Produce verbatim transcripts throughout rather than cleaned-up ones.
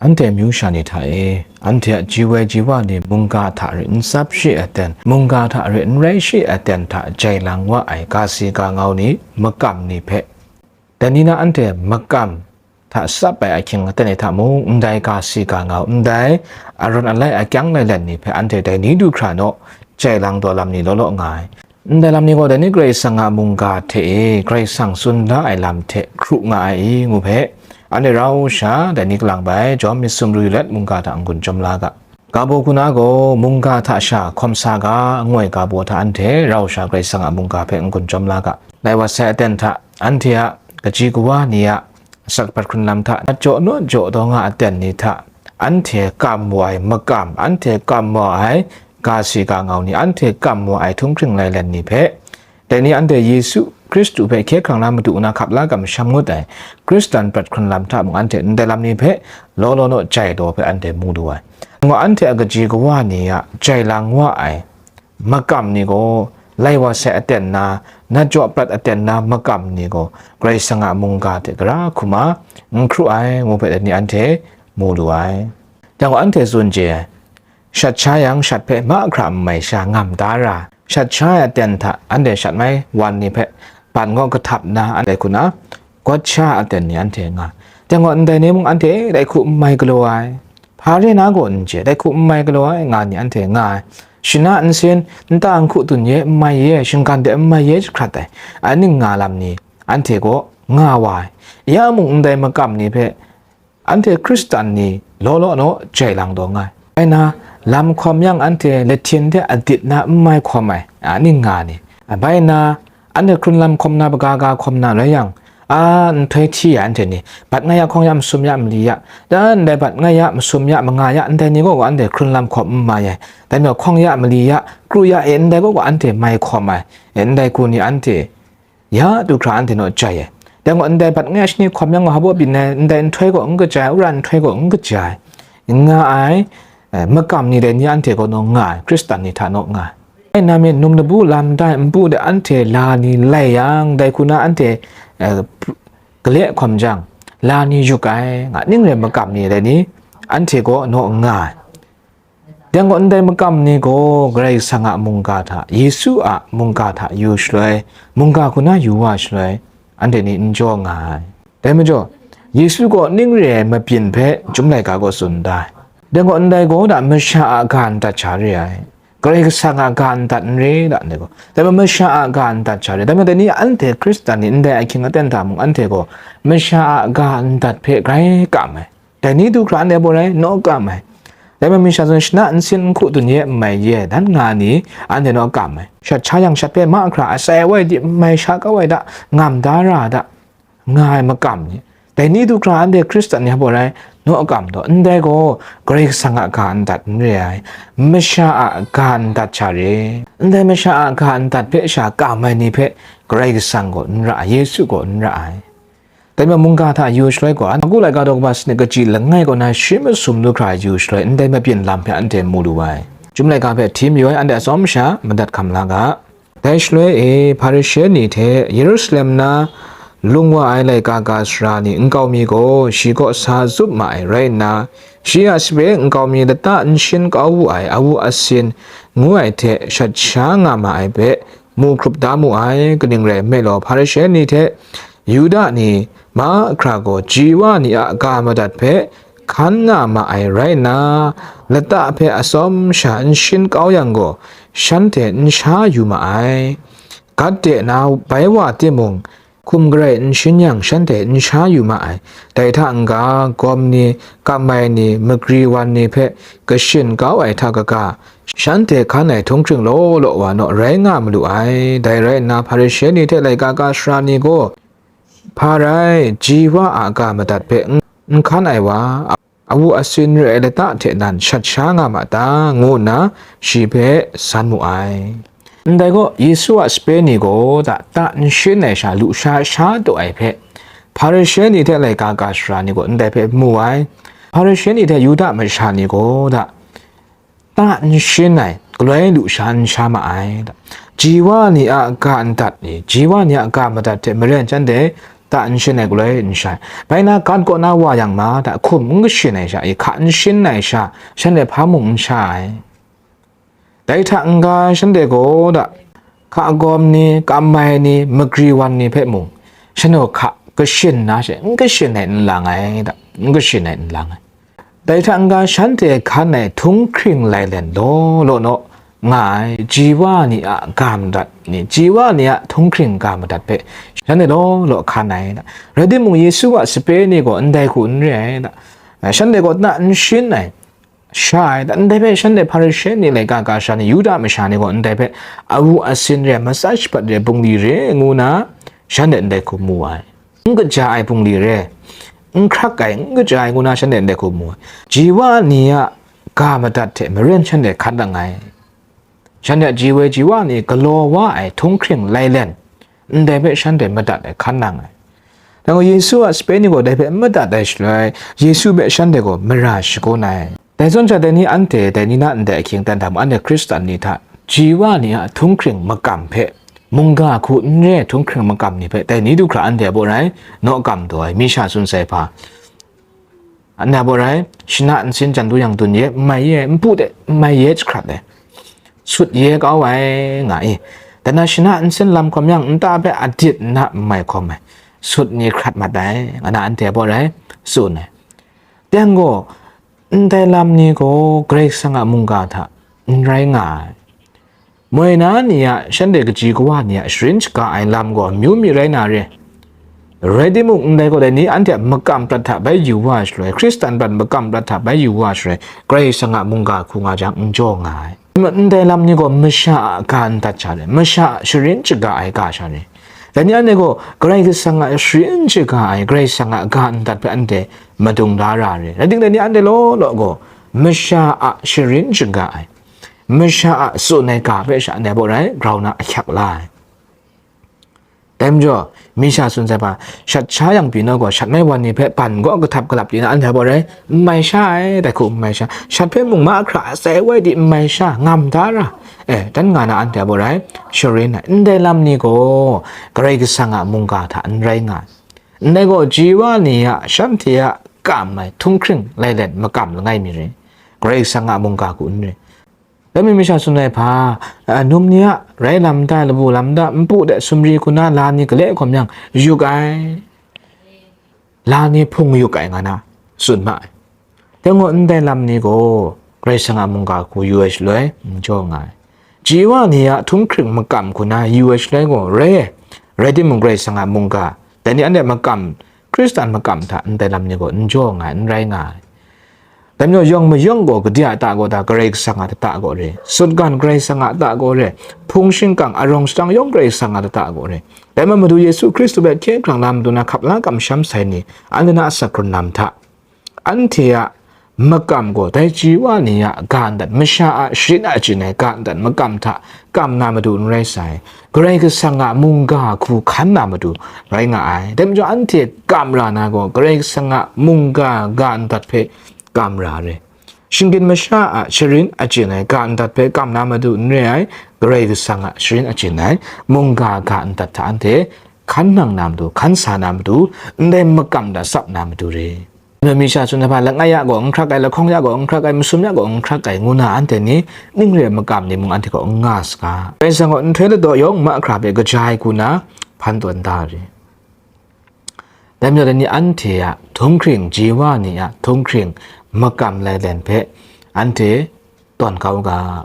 Anhte amyu sha ni hta e, anhte a ji woi ji wa ni mungga hta re n tsap shi aten, mungga hta re n rai shi aten hta jai lang wa ai ga si ga ngau ni, makam ni hpe, dai ni na anhte makam hta tsap ai ahkying aten ni hta mung, ndai ga si ga ngau, ndai arawn alai akyang lailen ni hpe anhte dai ni du hkra naw, jai lang daw lam ni law law nga ai. Ndai lam ni gaw dai ni Karai Kasang a mungga hte e Karai Kasang tsun da ai lam hte hkru nga ai i ngu hpe, anhte rau sha dai ni kalang bai jawm myit sumru yu let mungga hta n-gun chyawm la ga. Ga baw hku na gaw mungga hta sha hkawm sa ga, ngu ai ga baw hta anhte rau sha Karai Kasang a mungga hpe n-gun chyawm la ga. Lai wa sai aten hta, anhte a kaji kawa ni a asak hpatkun lam hta, nat jaw naw jaw taw nga aten ni hta, anhte kam wa ai makam, anhte kam wa ai ga si ga ngau ni, anhte kam wa ai htunghkring lailen ni hpe, dai ni anhte Yesu Hkristu hpe hkye hkrang na madu na hkap la kamsham ngut ai Hkristan prat hkrun lam hta mung anhte ndai lam ni hpe law law naw jai daw hpe anhte mu lu ai. Ngu anhte a kaji kawa ni a jai lang wa ai makam ni gaw, lai wa sai aten na, nat jaw prat aten na makam ni gaw, Karai Kasang a mungga hte gara hkrum a n hkru ai, ngu hpe dai ni anhte mu lu ai. Jang gaw anhte tsun chye ai, shat sha yang shat hpe mahkra n mai sha ngam da ra, shat sha ai aten hta anhte shat mai wan ni hpe ban gaw kahtap nna anhte hku na, gawt sha aten ni anhte nga, jang gaw ndai ni mung anhte dai hku n mai galaw ai, hpa re na gaw n chye, dai hku n mai galaw ai nga ni anhte nga ai, shana nsin, nta nhku dun ye n mai ye, shinggan de n mai ye jahkrat ai, a ning nga lam ni anhte gaw nga wa ai, ya mung ndai makam ni hpe, anhte Hkristan ni law law naw jai lang daw nga ai. Bai na, lam hkawm yang anhte lahtin de adit na n mai hkawm ai, a ning nga ni. Bai na, anhte hkrun lam hkawm na, baga ga hkawm na rai yang, a nhtoi hti ya anhte ni, bat nga ya hkawng ya masum ya mali ya, dan ndai bat nga ya masum ya manga ya, ndai ni gaw gaw anhte hkrun lam hkawm n mai ai. Dai majaw hkawng ya mali ya, kru ya e ndai gaw gaw anhte mai hkawm ai. E ndai hku ni anhte ya du hkra anhte naw jai ai. Dai gaw ndai bat nga ya shani hkawm yang gaw, hpa baw byin ai, ndai nhtoi gaw n kaja ai, wora nhtoi gaw n kaja ai, nga ai, eh, makam ni dai ni anhte gaw naw nga ai, Hkristan ni hta naw nga ai. Dai na mi num labu lam dai npu de anhte la ni lai yang, dai hku na anhte, eh, gale hkawm jang, la ni yuk ai, nga ning rai makam ni dai ni, anhte gaw naw nga ai. Dai gaw ndai makam ni gaw Karai Kasang a mungga hta, Yesu a mungga hta yu shaloi, mungga hku na yu wa shaloi, anhte ni n jaw nga ai. Dai majaw, Yesu gaw ning re ai mabyin hpe Chyum Laika gaw tsun da ai. Dai gaw ndai gaw da masha a ga n dat sha re ai, Karai Kasang a ga n dat n re da, ndai gaw. Dai majaw masha a ga n dat sha re. Dai majaw dai ni anhte Hkristan ni ndai ahkying aten hta mung anhte gaw masha a ga n dat hpe grai kam ai. Dai ni du hkra anhte baw rai naw kam ai. Dai majaw masha zawn shana nsin nhku dun ye n mai ye dan nga ni anhte naw kam ai. Shat sha yang shat hpe mahkra asai awai di n mai sha kau ai da, ngam da ra da, nga ai makam ni, dai ni du hkra anhte Hkristan ni hpa rai naw kam daw, ndai gaw Karai Kasang a ga n dat n re ai, masha a ga n dat sha re. Ndai masha a ga n dat hpe sha kam ai ni hpe Karai Kasang gaw n ra ai, Yesu gaw n ra ai. Dai majaw mungga hta yu shaloi gaw, Marku laika daw kaba sanit kaji langai kaw na shi masum lu hkra yu shaloi, ndai mabyin lam hpe anhte mu lu ai. Chyum laika hpe hti mayu ai, anhte atsawm sha madat hkam la ga. Dai shaloi e, Hparishe ni hte Yerusalem na lung wa ai laika ga sara ni nkau mi gaw shi kaw sa zup ma ai rai nna, shi a sape nkau mi lata n shin kau wu ai awu asin ngu ai hte shat sha nga ma ai hpe mu hkrup da mu ai, kaning rai nme law, Hparishe ni hte Yuda ni mahkra gaw ji wa ni a ga madat hpe hkan nga ma ai rai nna, lata hpe atsawm sha n shin kau yang gaw, shanhte n sha yu ma ai. Gat de na bai wa timung, hkum garai n shin yang, shanhte n sha yu ma ai. Dai hta n-ga, gawm ni, kam ai ni, magri wan ni hpe kashin kau ai hta kaga, shanhte hkan ai htunghkring law law wa naw rai nga ma lu ai. Dai rai nna, Hparishe ni hte laika ga sara ni gaw, "Hpa rai, ji wa a ga madat hpe n, n hkan ai wa, awu asin re ai lata hte nan shat sha nga ma ta?" ngu nna shi hpe san mu ai. Ndai gaw, Yesu a sape ni gaw da, ta n shin ai sha, lusha sha taw ai hpe, Hparishe ni hte laika ga sara ni gaw ndai hpe mu ai. Hparishe ni hte Yuda masha ni gaw da, ta n shin ai, galoi lusha n sha ma ai. Ji wa ni a ga n dat ni, ji wa ni a ga madat hte maren shanhte ta n shin ai galoi n sha ai. Bai na, gat kaw na wa yang ma, ta hkum n kashin ai sha, i hka n shin ai sha, shanhte hpa mung n sha ai. Dai hta n-ga shanhte gaw da, hka agawm ni, kamai ni, magri wan ni hpe mung, shanhte hka kashin na she, n kashin ai n lang ai, da, n kashin ai n lang ai. Dai hta n-ga shanhte hkan ai htunghkring lailen law law naw nga ai, ji wa ni a ga madat ni, ji wa ni a htunghkring ga madat hpe shanhte law law hkan ai, da. Rai timung, Yesu a sape ni gaw ndai hku n re ai, da. Shanhte gaw na n shin ai, sha ai, da, ndai hpe shanhte Hparishe ni, laika ga sha ni, Yuda masha ni gaw ndai hpe awu asin re, matsan shapat re, bungli re ngu na, shanhte ndai hku mu ai. N kaja ai bungli re, n hkrak ai, n kaja ai ngu na, shanhte ndai hku mu ai. Ji wa ni a ga madat hte maren shanhte hkan lang ai. Shanhte a ji woi ji wa ni galaw wa ai htunghkring lailen, ndai hpe shanhte madat ai hkan nang ai. Dai gaw Yesu a sape ni gaw dai hpe n madat ai shaloi, Yesu hpe shanhte gaw mara shagun ai. Dai zawn sha, dai ni anhte, dai ni na ndai ahkying dan hta mung, anhte Hkristan ni hta, ji wa ni a htunghkring makam hpe, mungga hku n re ai htunghkring makam ni hpe, dai ni du hkra anhte a baw rai, naw kam taw ai, mi sha tsun sai hpa, anhte a baw rai, shana nsin jan du yang dun ye, n mai ye, npu de, n mai ye jahkrat ai, sut ye kau ai, nga i. Dai na shana nsin lam hkawm yang, nta hpe adit nna n mai hkawm ai, sut ni hkrat mat ai, nga na anhte a baw rai, tsun ai. Teng gaw, ndai lam ni gaw Karai Kasang a mungga hta n rai nga ai. Moi na ni a, shanhte kaji kawa ni a sharin shaga ai lam gaw amyu mi rai na re. Rai timung, ndai gaw dai ni anhte a makam prat hta bai yu wa shaloi, Hkristan prat makam prat hta bai yu wa shaloi, Karai Kasang a mungga hku nga jang, n jaw nga ai. Ndai lam ni gaw masha a ga n dat sha re, masha a sharin shaga ai ga sha re. Dai ni anhte gaw Karai Kasang a sharin shaga ai, Karai Kasang a ga n dat hpe anhte madung da ra re. Rai timung, dai ni anhte law law gaw masha a sharin shaga ai, masha a tsun ai ga hpe sha anhte a baw rai, grau na ahkyak la ai. Dai majaw, mi sha tsun sai hpa, shat sha yang pyi naw gaw, shat mai wan ni hpe ban gaw kahtap kalap di na, anhte a baw rai, n mai sha ai, dai hku n mai sha, shat hpe mung mahkra atsai wai di n mai sha, ngam da ra, e, dan nga na anhte a baw rai, sharin ai, ndai lam ni gaw, Karai Kasang a mungga hta n rai nga ai. Ndai gaw, ji wa ni a, shanhte a kam ai htunghkring lailen makam langai mi rai, Karai Kasang a mungga hku n rai. Dai mi mi sha tsun ai hpa, a, num ni a rai lam da, labu lam da, npu de sumri hku na la ni gale hkawm yang, yuk ai, la ni hpung yuk ai nga na, tsun ma ai. Dai gaw ndai lam ni gaw, Karai Kasang a mungga hku yu ai shaloi, n jaw nga ai. Ji wa ni a htunghkring makam hku na yu ai shaloi gaw, rai ai. Rai timung, Karai Kasang a mungga, dai ni anhte makam, Hkristan makam hta ndai lam ni gaw n jaw nga ai, n rai nga ai. Dai majaw, yawng mayawng gaw, gade a ta gaw ta, Karai Kasang a ta gaw re, sutgan Karai Kasang a ta gaw re, hpung shingkang arawng shadang yawng Karai Kasang a ta gaw re. Dai majaw, Madu Yesu Hkristu hpe hkye hkrang na matu na hkap la kamsham sai ni, anhte na asak hkrun lam hta, anhte a makam gaw dai ji wa ni a ga n dat, masha a sharin a chyin ai ga n dat makam hta kam na matu n rai sai, Karai Kasang a mungga hku hkan na matu rai nga ai. Dai majaw, anhte kam ra na gaw, Karai Kasang a mungga ga n dat hpe kam ra re. Shinggyim masha a sharin a chyin ai ga n dat hpe kam na matu n re ai, Karai Kasang a sharin a chyin ai mungga ga n dat hta anhte hkan nang na matu, hkan sa na matu, ndai makam hta tsap na matu re. Dai mi sha tsun ai hpa, langai ya gaw n hkrak ai, lahkawng ya gaw n hkrak ai, masum ya gaw n hkrak ai, ngu na anhte ni ning re ai makam ni mung anhte kaw n nga saga. Karai Kasang gaw nhtoi ladaw yawng mahkra hpe kaja ai hku na hpan tawn da re. Dai majaw, dai ni anhte a htunghkring, ji wa ni a htunghkring makam lailen hpe anhte tawn kau u ga.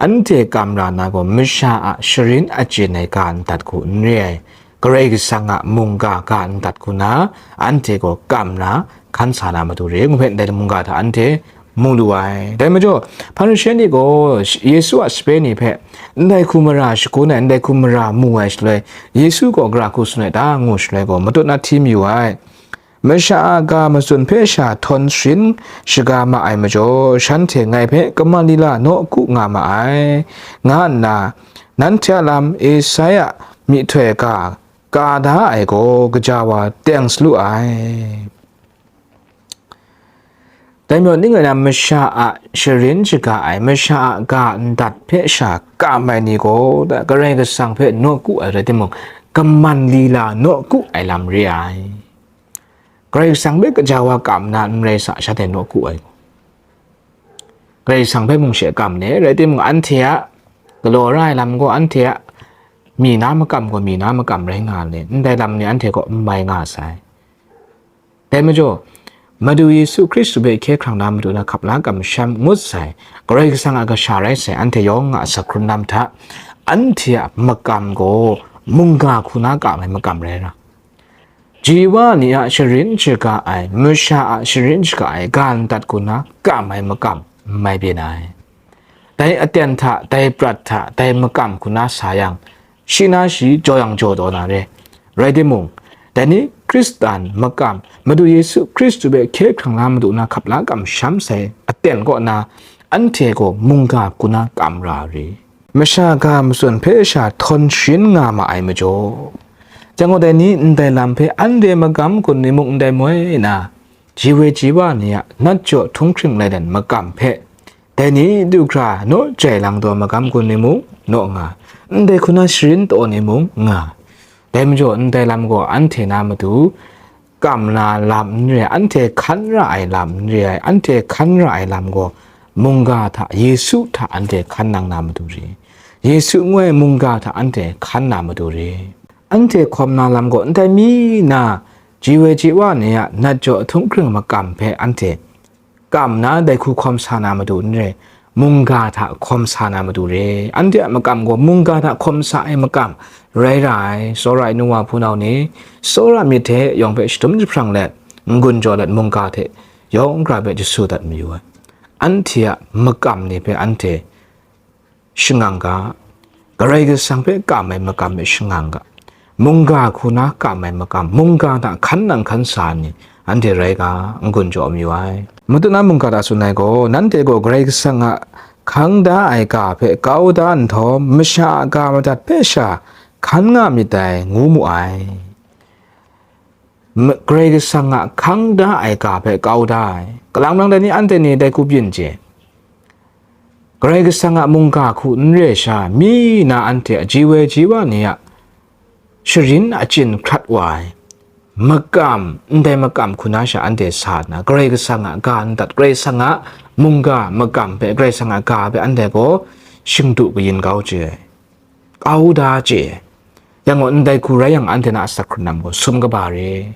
Anhte kam ra na gaw, masha a sharin a chyin ai ga n dat hku n re ai, Karai Kasang a mungga ga n dat hku na, anhte gaw kam ra hkan sa na matu re, ngu hpe ndai mungga hta anhte mu lu ai. Dai majaw, Hparishe ni gaw Yesu a sape ni hpe, ndai hku mara shagun ai, ndai hku mara mu ai shaloi, Yesu gaw gara hku tsun ai ta, ngu shaloi gaw, matut na hti mayu ai. Masha a ga matsun hpe sha htawn sharin shaga ma ai majaw, shanhte ngai hpe kaman lila naw ku nga ma ai, nga nna, nanhte a lam Esaia myihtoi ga ka da ai gaw kaja wa teng salu ai. Dai majaw, ning rai na, masha a sharin shaga ai, masha a ga n dat hpe sha kam ai ni gaw, Karai Kasang hpe naw ku ai rai timung, kaman lila nawku ai lam re ai. Karai Kasang hpe gaja wa kam na n rai sa, shanhte nawku ai. Karai Kasang hpe mung she kam le, rai timung, anhte a galaw ra ai lam gaw, anhte a mi na makam gaw mi na makam rai nga le, ndai lam ni anhte kaw n mai nga sai. Dai majaw, Madu Yesu Hkristu hpe hkye hkrang na madu na hkap la kamsham ngut sai, Karai Kasang a kasha rai sai, anhte yawng a sak hkrun lam hta, anhte a makam gaw mungga hku na kam ai makam rai ra. Ji wa ni a sharin shaga ai, masha a sharin shaga ai, ga ndat hku na kam ai makam n mai byin ai. Dai aten hta, dai prat hta, dai makam hku na sa yang, shi na shi jaw yang jaw taw na re. Rai timung, dai ni Hkristan makam, Madu Yesu Hkristu hpe hkye hkrang na madu na hkap la kamsham sai aten kaw na, anhte gaw mungga hku na kam ra re. Masha ga matsun hpe sha htawn sharin nga ma ai majaw, jang gaw dai ni ndai lam hpe anhte magam kun ni mung ndai moi na, ji woi ji wa ni a nat jaw htunghkring lailen magam hpe, dai ni du hkra naw jai lang taw magam kun ni mung naw nga, ndai hku na sharin taw ni mung nga. Dai majaw, ndai lam gaw anhte na matu kam na lam n re ai, anhte hkan ra ai lam n re ai, anhte hkan ra ai lam gaw mungga hta, Yesu hta anhte hkan nang na matu re. Yesu ngu ai mungga hta anhte hkan na matu re. Anhte hkawm na lam gaw ndai mi na, ji woi ji wa ni a nat jaw htunghkring magam hpe anhte kam na dai hku hkawm sa na matu n re, mungga hta hkawm sa na matu re. Anhte a makam gaw mungga hta hkawm sa ai makam rai ra ai, tsawra ai nu wa hpunau ni, tsawra myit hte yawng hpe shadum jahprang let, n-gun jaw let, mungga hte yawng gara hpe jasu dat mayu ai. Anhte a makam ni hpe anhte shangang ga, Karai Kasang hpe kam ai makam hpe shangang ga, mungga hku na kam ai makam, mungga hta hkan nang hkan sa ai ni, anhte rai ga, n-gun jaw mayu ai. Madu na mungga hta tsun ai gaw, nanhte gaw Karai Kasang a hkang da ai ga hpe kau da nhtawm, masha a ga madat hpe sha hkan nga myit dai, ngu mu ai. M-, Karai Kasang a hkang da ai ga hpe kau da ai. Kalang nang dai ni, anhte ni dai hku byin chye. Karai Kasang a mungga hku n re sha, mi na anhte a ji woi ji wa ni a sharin achyin hkrat wa ai makam, ndai makam hku na sha anhte sa nna, Karai Kasang a ga ndat, Karai Kasang a mungga makam hpe, Karai Kasang a ga hpe anhte gaw shingdu kayin kau chye ai. Kau da chye. Yang gaw, ndai hku rai yang, anhte na asak hkrun lam gaw sum kaba re.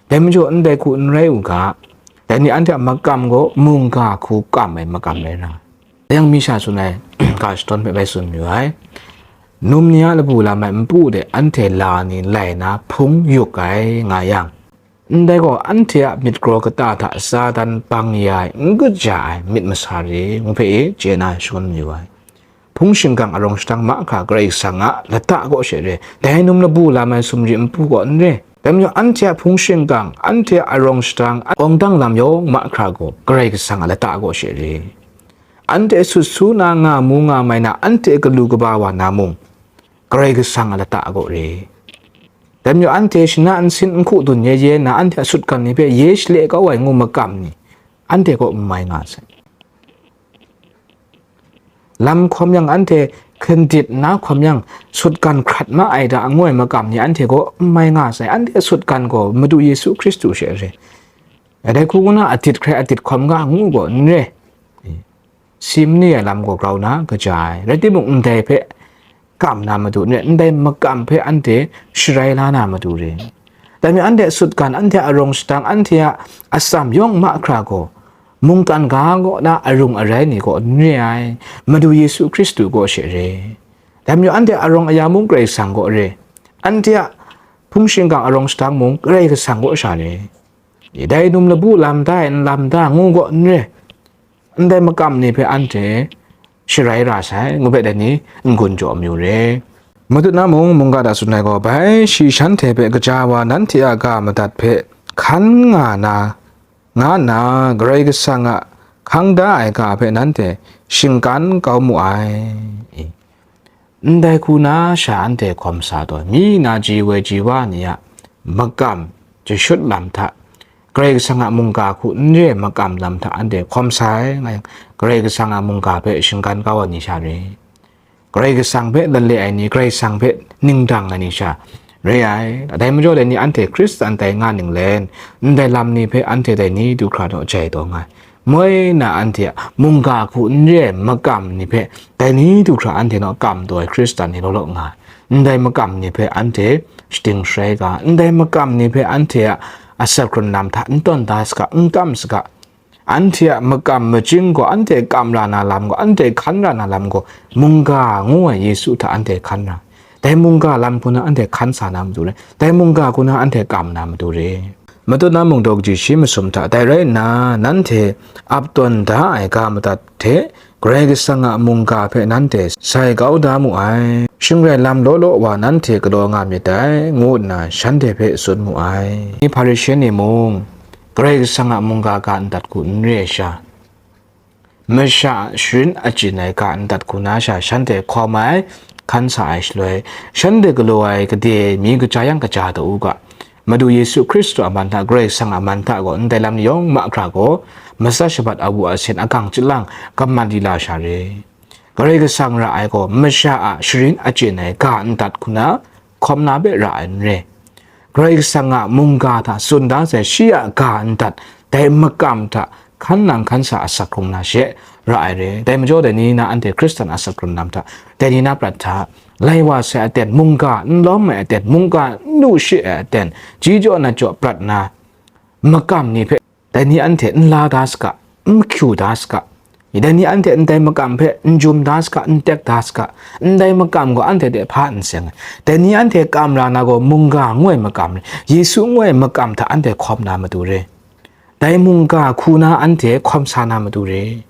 Dai majaw, ndai hku n rai u ga, dai ni anhte a makam gaw mungga hku kam ai makam rai na. Yang mi sha tsun ai, ga shadawn hpe bai tsun mayu ai. Num ni a labu lam ai npu de anhte la ni lai na hpung yuk ai nga yang, ndai gaw, anhte a myit kraw kata hta Satan bang ya ai, n kaja ai myit masa re, ngu hpe e chye na shangun mayu ai. Hpung shingkang arawng shatang mahkra Karai Kasang a lata kaw she re, dai num labu lam ai sumri npu kaw n re. Dai majaw, anhte a hpung shingkang, anhte a arawng shatang, awng dang lam yawng mahkra gaw Karai Kasang a lata kaw she re. Anhte sut su na, nga mu nga mai na, anhte galu kaba wa na mung, Karai Kasang a lata kaw re. Dai majaw, anhte shana nsin nhku dun ye ye nna, anhte a sutgan ni hpe ye shale kau ai ngu makam ni, anhte kaw n mai nga sai. Lam hkawm yang, anhte hkindit nna hkawm yang, sutgan hkrat ma ai da, ngu ai makam ni, anhte kaw n mai nga sai. Anhte a sutgan gaw Madu Yesu Hkristu she re. Dai hku ngu na, adit hkrai adit hkawm ga, ngu gaw n re. Si mani ai lam gaw grau na kaja ai. Rai timung, ndai hpe kam na matu n re, ndai makam hpe anhte sharai la na matu re. Dai majaw, anhte a sutgan, anhte a arawng shatang, anhte a atsam yawng mahkra gaw, mungkan ga kaw na arung arai ni kaw n re ai, Madu Yesu Hkristu kaw she re. Dai majaw, anhte a arawng aya mung Karai Kasang kaw re. Anhte a hpung shingkang arawng shatang mung Karai Kasang kaw sha re. Dai num labu lam da ai, n lam da, ngu gaw n re. Ndai makam ni hpe anhte sharai ra sai, ngu hpe dai ni n-gun jaw mayu re. Madu na mung, mungga hta tsun ai gaw, bai shi shanhte hpe gaja wa nanhte a ga madat hpe hkan nga na, nga nna, Karai Kasang a hkang da ai ga hpe nanhte shinggan kau mu ai. Ndai hku na sha anhte hkawm sa taw, mi na ji woi ji wa ni a makam jashut lam hta, Karai Kasang a mungga hku n re ai makam lam hta anhte hkawm sai nga yang, Karai Kasang a mungga hpe shinggan kau ai ni sha re. Karai Kasang hpe lale ai ni, Karai Kasang hpe ningdang ai ni sha, Re ai, dai majaw dai ni anhte Hkristan tai nga ninglen, ndai lam ni hpe anhte dai ni du hkra naw jai taw nga ai. Moi na anhte a mungga hku n re ai makam ni hpe dai ni du hkra anhte naw kam taw ai Hkristan ni law law nga ai. Ndai makam ni hpe anhte shading sharai ga, ndai makam ni hpe anhte a asak hkrun lam hta n tawn da saga, n kam saga. Anhte a makam majing gaw, anhte kam ra na lam gaw, anhte hkan ra na lam gaw, mungga ngu ai Yesu hta anhte hkan ra. Dai mungga lam hku na anhte hkan sa na matu re, dai mungga hku na anhte kam na matu re. Matut na mungdaw kaji shi masum hta, dai rai nna, nanhte ap tawn da ai ga madat hte, Karai Kasang a mungga hpe nanhte sai kau da mu ai, shing rai lam law law wa nanhte galaw nga myit dai, ngu nna shanhte hpe tsun mu ai. Hparishe ni mung, Karai Kasang a mungga ga ndat hku n re ai sha, masha a sharin achyin ai ga ndat hku na sha shanhte hkawm ai, hkan sa ai shaloi, shanhte galaw ai gade mi kaja yang kaja taw u ga, Madu Yesu Hkristu a man hta, Karai Kasang a man hta gaw ndai lam ni yawng mahkra gaw, matsa shabat awu asin agang chyalang kaman di la sha re. Karai Kasang ra ai gaw masha a sharin achyin ai ga ndat hku na hkawm na hpe ra ai n re. Karai Kasang a mungga hta tsun da sai shi a ga ndat, dai makam hta hkan nang hkan sa asak hkrung na she ra ai re. Dai majaw dai ni na anhte Hkristan asak hkrung lam hta, dai ni na prat hta, lai wa sai aten, mungga n lawm ai aten, mungga n lu shi ai aten, ji jaw na jaw prat na makam ni hpe, dai ni anhte n la da saga, n mahkyu da saga. Dai ni anhte ndai makam hpe n jum da saga, n tek da saga, ndai makam gaw anhte hte hpa n seng ai. Dai ni anhte kam ra na gaw mungga ngu ai makam re, Yesu ngu ai makam hta anhte hkawm na matu re. Dai mungga hku na anhte hkawm sa na matu re.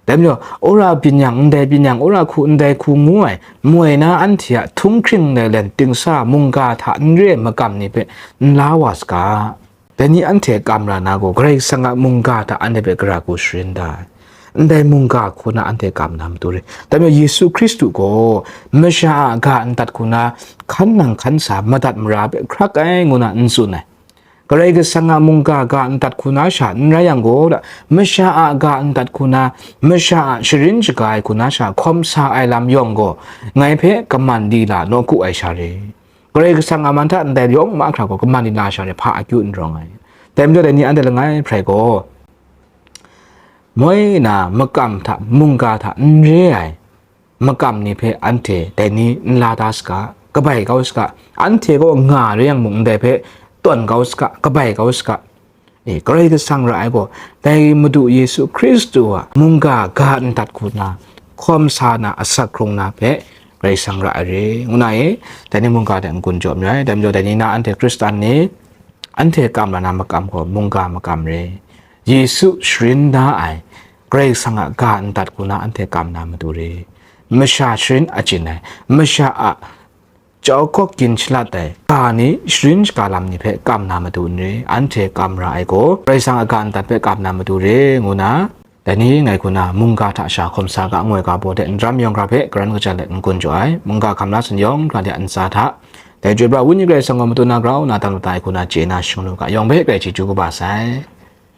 Dai majaw, wora byin yang ndai byin yang, wora hku ndai hku ngu ai, moi na anhte a htunghkring ndai len dingsa mungga hta n re ai makam ni hpe n la wa saga. Dai ni anhte kam ra na gaw, Karai Kasang a mungga hta anhte hpe gara hku sharin da ai. Ndai mungga hku na anhte kam na matu re. Dai majaw, Yesu Hkristu gaw masha a ga ndat hku na hkan nang hkan sa madat mara hpe hkrak ai ngu na n tsun ai. Karai Kasang a mungga ga ndat hku na sha n rai yang gaw, masha a ga ndat hku na, masha a sharin shaga ai hku na sha hkawm sa ai lam yawng gaw, ngai hpe kaman di la nawku ai sha re. Karai Kasang a man hta ndai yawng mahkra gaw kaman di la sha re, hpa akyu n rawng ai. Dai majaw dai ni anhte langai hprai gaw, moi na makam hta, mungga hta n re ai makam ni hpe anhte dai ni n la da saga, kabai kau saga, anhte gaw nga re yang mung ndai hpe tawn kau saga, kabai kau saga. E, Karai Kasang ra ai gaw, dai Madu Yesu Hkristu a mungga ga ndat hku na, hkawm sa na, asak hkrung na hpe Karai Kasang ra ai re, ngu na e, dai ni mungga hte n-gun jaw myit ai. Dai majaw dai ni na anhte Hkristan ni, anhte kam la na makam gaw mungga makam re. Yesu sharin da ai Karai Kasang a ga ndat hku na anhte kam na matu re. Masha sharin achyin ai, masha a jau hkawk gin shalat ai ga ni sharin shaga lam ni hpe kam na matu n re. Anhte kam ra ai gaw, Karai Kasang a ga ndat hpe kam na matu re, ngu na, dai ni ngai hku na mungga hta sha hkawm sa ga ngoi ga baw de n ram yawng hkra hpe karan kajat let n-gun jaw ai. Mungga hkam la sin yawng hkra de a ntsa hta, dai Chyoi Pra Wenyi Karai Kasang gaw matu na grau na tam lata ai hku na chye na shing lu ga, yawng hpe grai chyeju kaba sai.